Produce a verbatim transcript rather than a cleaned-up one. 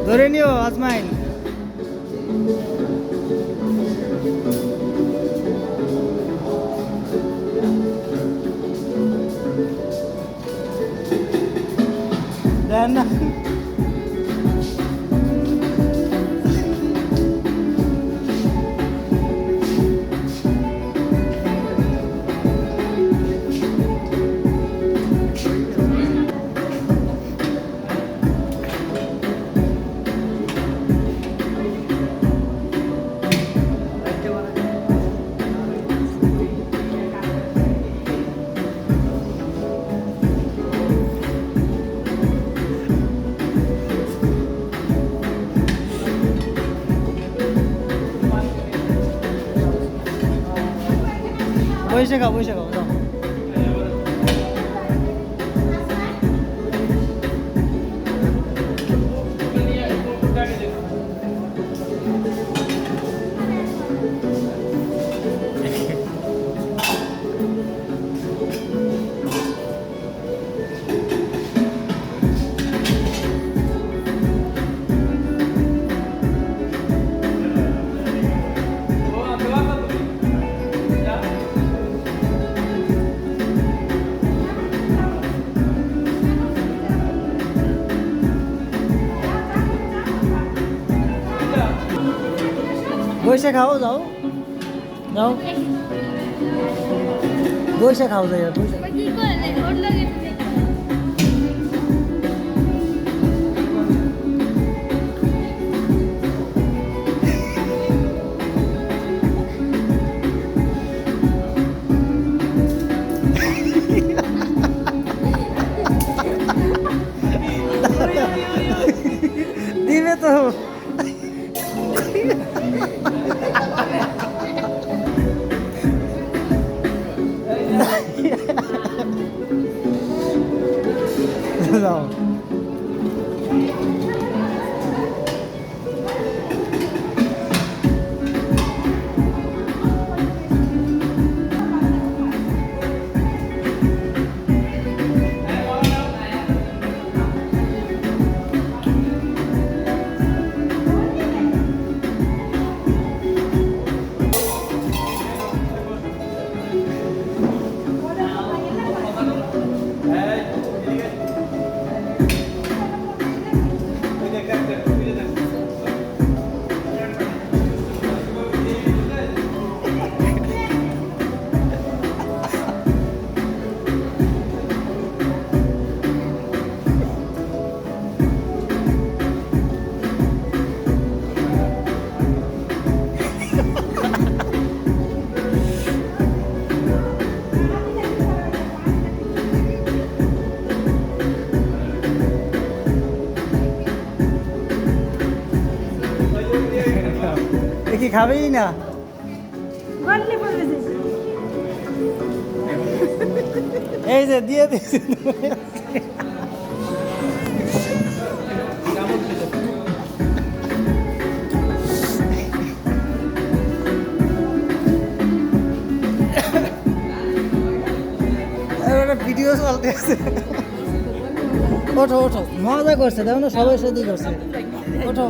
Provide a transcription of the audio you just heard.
ধরে নিও, আজমাইন। দেন না। বসে খাও, বসে খাও, যাও। বসে খাও, যাও। যাও। বসে খাও, যাই হোক, বসে। দিবে তো। যাও। এ কি খাবেই না? এই যে দিয়ে দিয়েছি। আর ওটা ভিডিও চলতে আছে। ওঠো, ওঠো, মজা করছে, দেখো না, সবাই সাথেই করছে। ওঠো।